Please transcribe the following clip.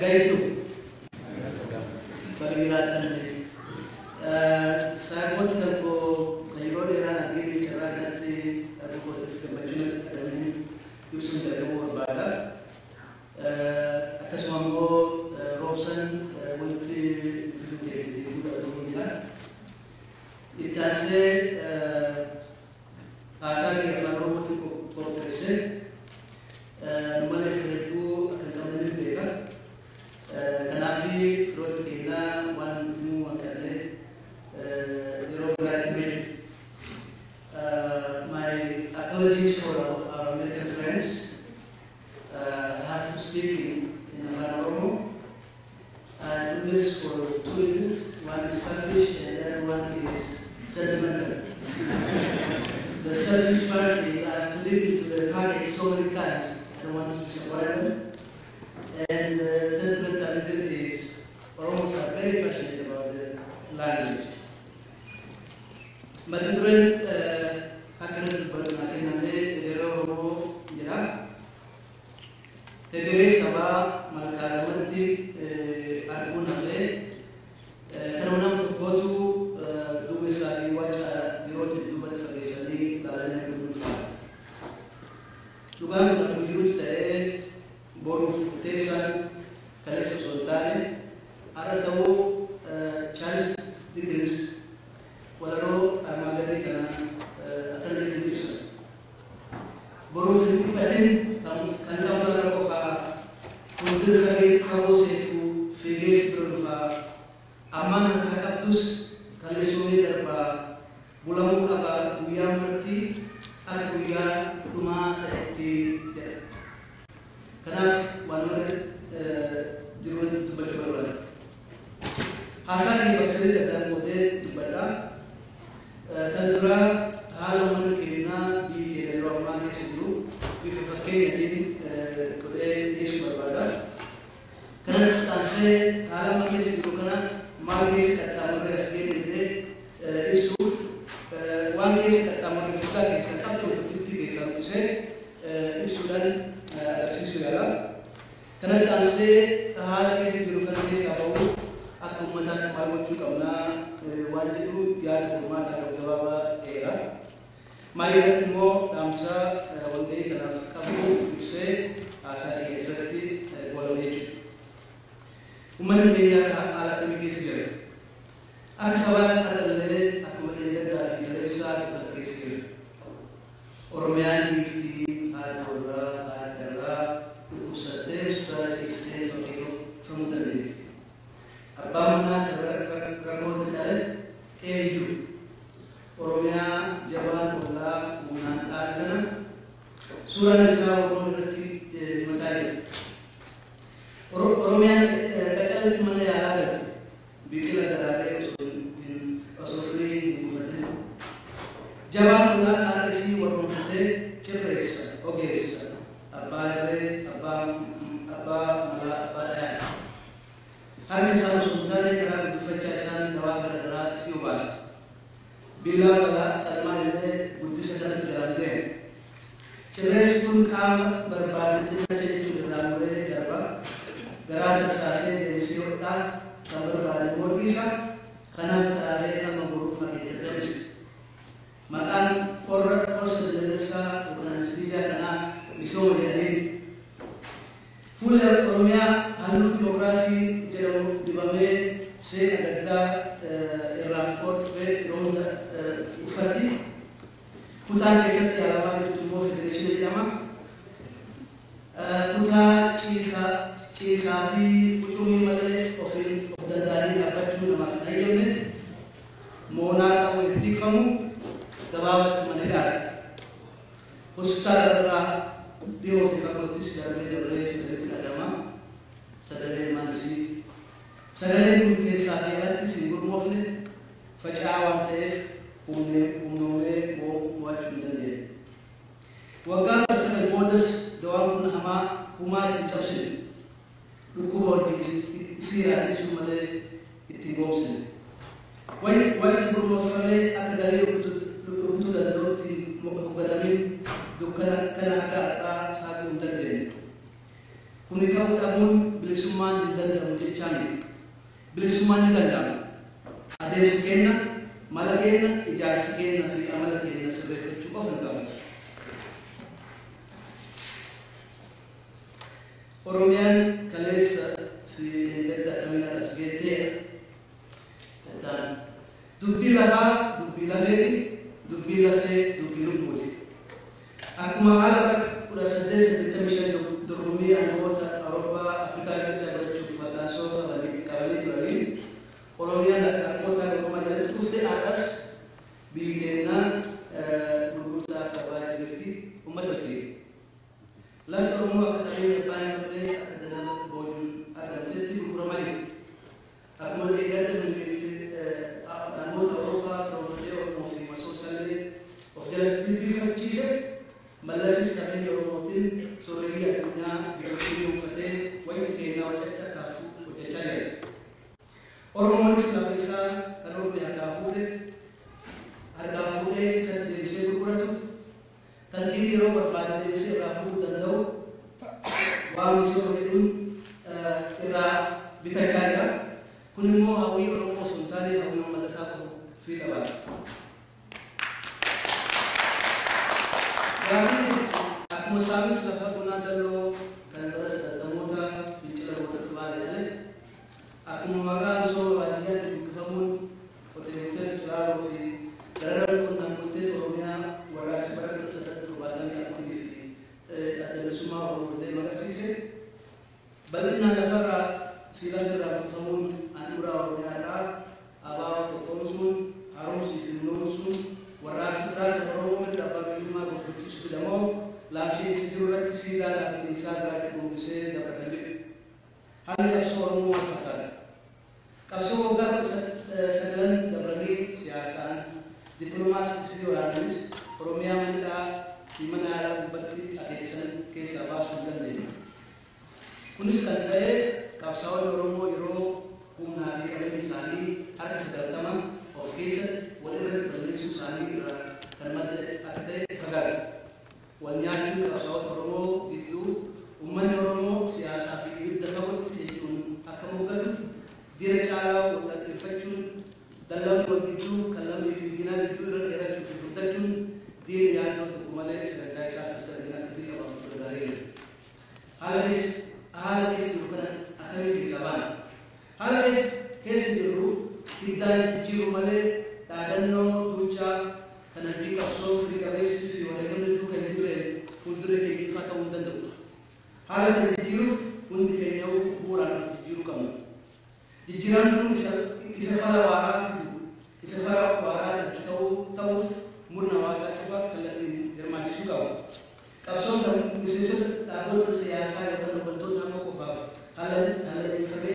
Nagaytu. Baga Saayiboota tokko kan yeroo dheeraa nageenya carraa kanatti arguutti gammachuun dhagahanii ibsuun jalqabuu barbaada. Akkasuma immoo roobsan walitti fiduu keetti fudhatamu jira. Itti aansee haasaa kee afaan Oromootti qopheessee nu malee hedduu akka hin qabne ni beeka. Kanaaf firoota keenyaa waan nuti himuu hanqannee yeroo biraatti beeku. My apologies for our American friends. I have to speak in Afan Oromo. I do this for two reasons. One is selfish and the other one is sentimental. The selfish part is I have to live into their pocket so many times. I don't want to disappoint them. And the sentimentalism is Oromos are very passionate about their language. Mata dureen akkana dubbatu naa kennamee egeree Oromoo jedha. Egeree sabaa malkaa lamatti arguun hafee kanuma nama tokkootu duumessaa fi waca yeroo duubatti fageessanii ilaalanii arguun ulfaata. Dhugaan kun akkuma jirutti ta'ee boruuf qixxeessaan kaleessa osoo hin taane har'a ta'uu Charles Dickens walaloo armaan gadii kana akkana jedhutti ibsa. Boruuf hin dhiphatin kan qabu irra qofaa fuuldura fagoo seetu fiigee si bira dhufaa ammaan harkaa qabdus kaleessumee darbaa bulamuu qaba guyyaan marti akka guyyaa dhumaa ta'etti jedha. Kanaaf waan mara jiruutti dubbachuu barbaada. Haasaa kee bakka sadiitti addaan qoodee dubbadha. Kan duraa haala uummanni keenyaa biyyi keenya yeroo ammaa keessa jiru bifa fakkeenyaatiin godhee dhiyeessuu barbaada. Kanas aansee haala amma keessa jiru kana maal keessa qaxxaamurree as geenye jedhee ibsuuf waan keessa qaxxaamurree guddaa keessaa qabxii tokkotti keessaa buusee ibsuudhaan agarsiisuu yaala. Kanas aansee haala keessa jiru kana keessaa ba'uu akka uummataatti maal gochuu qabnaa waan jedhu yaada furmaataa gabaabaa dheera. Maayii irratti immoo dhaamsa walgahii kanaaf qabu ibsee haasaa keessatti goolabee jechuudha. Uummanni keenya haala akkamii keessa jira? Akka sabaatti har'allee akkuma dheegaddaa fi kaleessaa dukkana keessa jira. Oromiyaan giiftii haati warraa haati darraa dhukkubsattee hospitaala ciiftee fakkeeffamuu dandeetti. Abbaan manaa rakkootti dhale qe'ee jiru. Oromiyaa jabaan ollaa humnaan dhaale kana suuraan isaa Oromoo irratti himataa jira. Oromiyaan qacalatti mana yaalaa galte biqila daraaree osoo firii hin buufatin. Jabaan ollaa qaara isii warroonfatee cirreessa ogeessa abbaa irree abbaa malaa abbaa dhayaa. Harki isaan osoo hin taane karaa guddifachaa isaan dawaa gara garaa isii obaasa. Billaa balaa qalmaa illee guddisa kanatu jalaan deema. Cirreessi kun qaama barbaade xinnacha jechuun irraa muree darba. Garaa tarsaasee deebisee hodhaa kan barbaade morgiisa. Kanaaf xaraaree qalma boruuf akeekkatee hambisa. Maqaan qorra qorsa daldalessaa yookaan anestiiziyaa kanaa misooma jedhaniin. Fuula Oromiyaa halluu dimookiraasii jedhamu dibamee seera gaddaa irraan qorree yeroo hunda uffatti. Kutaan keessatti yaalamaa jirtu immoo federeeshinii jedhama. Kutaa ciisaa fi qucumii malee ofiin of danda'anii dhaabbachuu namaaf hin hayyamne moonaa qabu itti tikfamu gabaabatti mana hidhaati. Hospitaala irraa dhiyoo fi fagoottis darbee darbee sagaleetu dhagama. Sagaleen maanisii. Sagaleen kun keessaa fi alattis hin gurmoofne faca'aa waan ta'eef humnoomee mo'achuu hin dandeenye. Waggaa 19 boodas dawaan kun hamaa humaa ittiin cabsine. Dhukkuba wajjin isii yaadessuu malee ittiin goomsine. Wanti gurmoofamee akka galii rukutuu danda'utti hoogganamiin dukkana kana haga har'aa saaquu hin dandeenye. Kuni ta'uu dhabuun bilisummaan hin danda'amu jechaa miti. Bilisummaan ni danda'ama. Adeemsi keenya, mala keenya, ijaarsi keenya fi amala keenya sirreeffachuu qofa hin qabnu. Oromiyaan kaleessa fi gadda akkamiin as geetteedha. Dubbii lafaa dubbii lafeeti, dubbii lafee dubbii lubbuuti. Akkuma haala 1885 dorgommii aangawoota Awurooppaa Afrikaa irratti godhachuuf wal'aansoo qabanii turaniin Oromiyaan harkoota Oromoo jalatti kufte har'as biyyi keenya gurgurtaaf gabaa jirti uummata wajjin. Lafti Oromoo akka qabeenya abbaa hin qabne akka daldala boojuun argamtetti gurguramaniiru. Akkuma deeggarta namoota Awurooppaa firoomfatee Oromoo fi masoobsallee of jalatti jilbiifachiise Mallasis qabeenya Oromootiin sooreyyii addunyaa biyyattii uffatee wayii keenyaa wacatti akka hojjechaa jira. Oromoonis lafa isaa kan ormi harkaa fuudhee isatti deebisee gurguratu, kan dhiirri yeroo barbaade deebisee irraa fuudhuu danda'u, waan misooma jedhuun irraa bitachaa jira. Kun immoo hawwii Oromoo osoo hin taane hawwii Mallasaa qofa fiixa baasa. Gaaffiin akkuma saamis lafa bonaa dalloo kan bara sagaltamoota fincila gootatti baale dhale, akkuma maqaa misooma baadiyyaatti dubbifamuun qotee bultoota Cilaaloo fi dararan qonnaan bultoota Oromiyaa warraaqsa bara 1974 fi adda bilisummaa Oromoo deem agarsiise, bal'inaan lafarraa fi lafarraa buufamuun handhuura Oromiyaa irraa abaaboo tokkoomsuun, haaromsuu fi misoomsuun warraaqsa biraa kan Oromoo mirga abbaa biyyummaa gonfachiisu fidamoo laamshee isa jiru irratti siidaa laafatiin isaa biraatti gombisee dabra kan jedhu. Haalli qabsoo Oromoo maal fakkaata? Qabsoo waggaa 19 dabranii siyaasaan, dippiloomaasii fi waraanaanis Oromiyaa manidhaa fi mana yaalaa gubbatti akeekisan keessaa baasuu hin dandeenye. Kunis kan ta'eef qabsaa'onni Oromoo yeroo humnaa fi qabeenya isaanii harka 90 of keessatti wal irratti balleessuu isaanii irraa kan madde akka ta'e fagaata. Wal nyaachuun qabsaa'ota Oromoo gidduu uummanni Oromoo siyaasaa fi ibidda fagootti jechuun akka moggatu diina caalaa wal dhaggeeffachuun dallaan wal gidduu kan lammii fi diinaa gidduu irra dheerachuu fi guddachuun diinni yaaddoo tokko malee sagantaa isaa tasgabbiin akka fiixa baasu gargaaree jira. Haala keessa jiru kana akkamiin keessaa baana? Haala keessa jirru hiddaan jijjiiruu malee dhaadannoo duuchaa kan hojii qabsoo firii qabeessi fi wareegamni duuka hin jirreen fuuldura keenya ifaa ta'uu hin danda'u. Haala kana jijjiiruuf hundi keenya bu'uuraan of jijjiiruu qabna. Jijjiiramni kun isa fala waaraa fidu, isa fala waaraa dhalchu ta'uuf murna hawaasaa cufa kallattiin hirmaachisuu qaba. Qabsoon kan miseensota dhaabbata siyaasaa yookaan hooggantoota hamma qofaaf haala dhiyeeffamee